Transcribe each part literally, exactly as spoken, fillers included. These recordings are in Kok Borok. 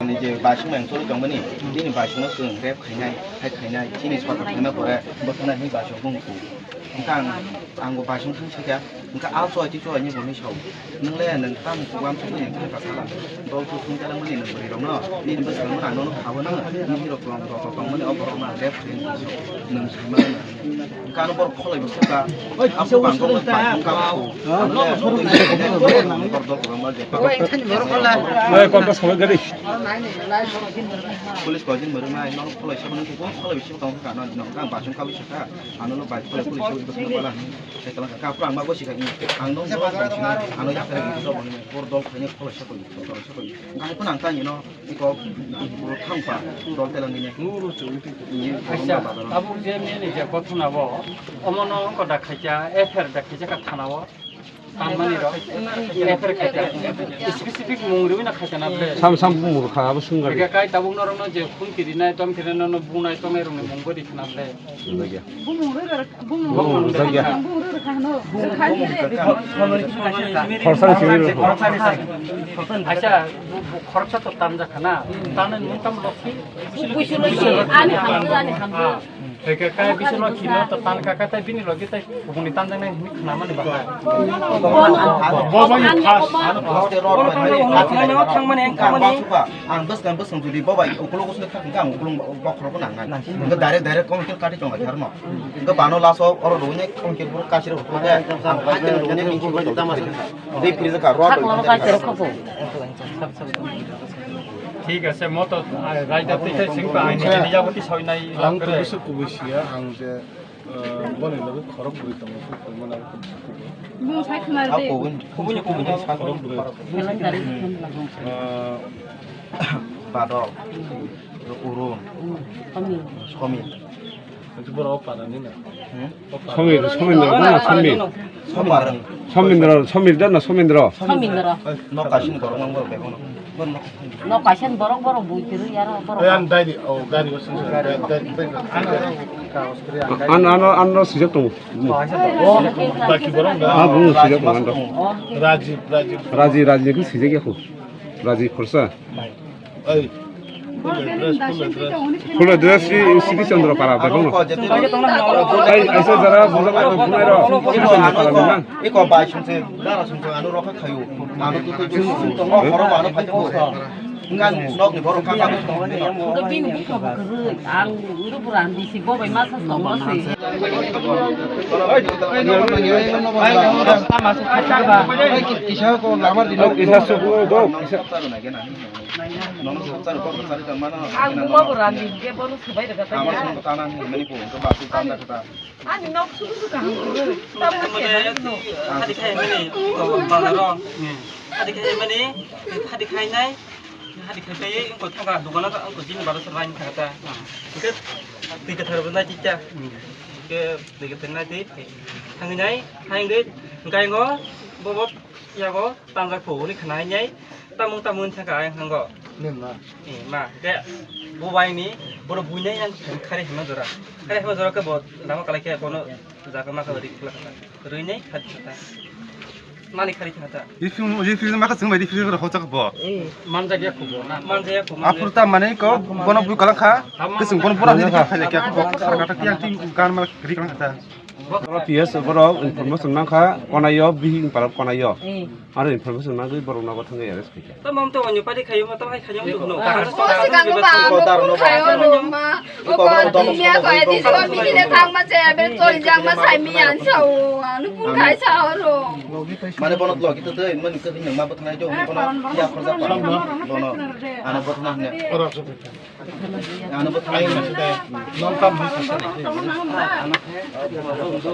Ani je basing nang choli tongmani, bini basing no chwng rep khainai, hai khainai, chini sorkar khaima pore bwsana hini basing bung ku. Engkha ang, ang bo basing thang sakya, engkha a choi ti choi ni bo ni sao. Nung le nung tam kuam choli nung thang ka sala. Dol tu thung kala mani nung bwrwi rok no, nini bwsang no ang no khabo no, nini rok tong tong tong mani o borok ma rep khainai nung sao. Nung sai ma nung. Engkha ang borok kholai bo sakha. Oi, ang kisa bo bang usul kholai ta. Ang kha bo. Ang no kholai ta. Ang kha bo. Oi, kok ta solo gari. Police koi din mari mai, no kholai sa mani ko kholai bisi tong kha no, no kang basung kha bisi kha. Ano no bai kholai police so bisi bala. Sai kala kha pura ang ma go si kha. Ang no ma go si. Ano ya kha ni do bang ni. Bor dol khaini kholai sa koi. Kholai sa koi. Ang kha ko nang ta ni no. Iko buru thangpa dol telang gini. Acha, tabuk je nini je gothona bo, omono wngkha da khaikya, F I R da khaijak kha thana o, tanmani rok, F I R khaikya, specific mung riwi na khaikya na ble. Sam sam mung kha abo sung gari. Kai tabuk norok no je khun kirinai, tom kirinai, no bunai tongnai rok ni mung bo di khana ble. Bumung rwrwk, bumung Bumung rwrwk. Rwjakya. Bumung rwrwk hano. Khorsa ni simi rwrwk. Acha, bu, bu khoroksa to tamjak khana. Tanwi nung tam lokhi. Buisu lokhi, ani hamjak, ani hamjak. Ah, eke kai bisu lokhi no to tan ka ka tai bini logi tai kubuni tamjak nai hini khana mani ba. Bo bai khas. Ano thangmani ang kamani. Ang bwskang bwskang jodi bo bai ukulok usle kha hwnkhe ang ukulok bokhorok nang nai. Hwnkhe direct direct kong khe kati chong lai kharno. Hwnkhe bano laso oro rwgwi nai kong khe buru kasiro ukulok khe ang kati rwgwi nai kong khe tama se. Dei fridge kha rw. Thik ase, moto, ah, raida tei sing pa ang ni jaboti soinai. Ang to bisu kubui sia, ang je, eh, boni logi khorok bui tongo, kubui mana kubui. Bung sai khna de. Kubui, kubui ni sa khorok bui. Eh, Badol, Urun, Somi. Somi. Somir, Somindra, na Somir. Somindra, Somir da na Somindra. Somindra. No kasin borok mang borok bego no. No kasin borok borok bui tiru yaro borok. Ang dai di, oh, gari wasin. An, an, an, sijak tong. Baki borok na. Ah, bu sijak tong an. Raji, Raji. Raji, Raji ni sijak ya ko. Raji khorsa. Full address si Siti Chandra para da bang. Ai, aisa jara bujak ai bunai ro. Siti Chandra para bang. Iko bai sumse, dara sumse anu rokha khayu. Anu tu tu jung. Oh, horo anu phai ko. Ngan nok ni borok ka ka. Ko bini bukha bukha rui. Ang uru buran di si bo bai masa song si. Kisa ko lamar di. Kisa suku do. Kisa. Nono sari kar mano. Ang buma bo randi je bono subai daga ta. Ama song tana ni mani ko ko ba su tanda kata. Ani nok suku suku kaham ko. Tamo ke no. Hadi khai mani ko bazaro. Hadi khai mani, hadi khai nai. Hadi khai tai ko thanga dogana ko jin baro sarai thanga ta. Ke tui ka thar bana chicha. Ke tui ka tengna ti. Hangi nai, hangi ngai ngo bobo yago. Tanjak pho hwnwi khna hai nai, tamung tamung wngwi thangkha ayang thango. Nini ma? Eh, ma, khe bo bai ni, bono buinai yang khari hima jora. Khari hima jora khe bo lama kalai khe bono jaga ma khe ri khla kha. Rwi nai khari kha. Mani khari kha ta. Refuse, refuse ma kha chwng bai refuse ro hochak bo. Eh, manjak ya kho bo na. Manjak ya kho. Aphur ta mane ko bono bui kala kha. Khe chwng bono bura ni kha kha kha bo kha kha ta yang ti gan ma ri kha ta. Borok P S borok information mankha konayo, bihik ni parok konayo. Eh. Aro information mangwi borok nogo thangwi arrest khaikha. To mam to onyo pari khayo ma to hai khayo duk no. Ko sigang ba ang ko khayo no ma. Ko ko dunia ko edi so mi le thang ma che be chol jang ma sai mi an sao. Anu kun khai sao ro. Mane bono logi to dei mani ko hini ma bo thanai jo bono ya khorja pa. Bono ano bo thana ne. Ano bo thai na sida. Nong tam ni sasa ni. Ano khe, ano khe,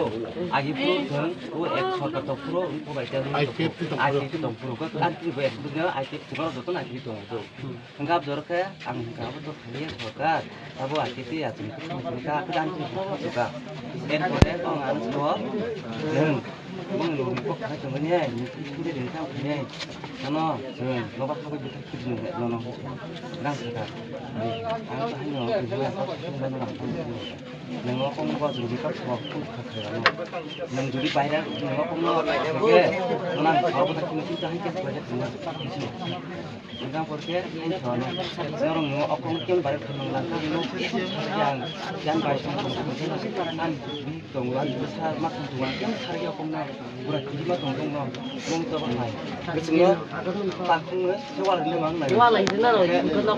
agi pro thang, o ek sorkar tong pro, o bai ta. I P F T tong pro. I P F T tong pro. Ko an ti bo ek dunya I P F T ko joto na ki tong to. Hingkap jor khe, ang hingkap to khali sorkar. Abo I P F T ya tong pro ka ka an ti ko ka. En ko de ko an so. Nung, nung Ang tongmani ai, nini thangwi de tang phani ai. Ano, nobar thangwi bwthai khibini nono. Rang sakha. Ang to haino kisa ba thangwi rang thangwi. Nang o kong bo jodi ka thok thok kha kha ano. Nang jodi baira nang o kong no ke, nang thok bo thangwi tong ta hai ke project no. Nang por ke, ang thok no. Nang o kong ke baira thang lang ka no. Yang, yang bai thang thang thang. Ang bi tong lang sa ma thang thang. Yang sar ya kong no. Pura kiri ma tong tong no. Mong to ba hai. Bising no. Takung no. Wala hindi na ro. Wala hindi na ro.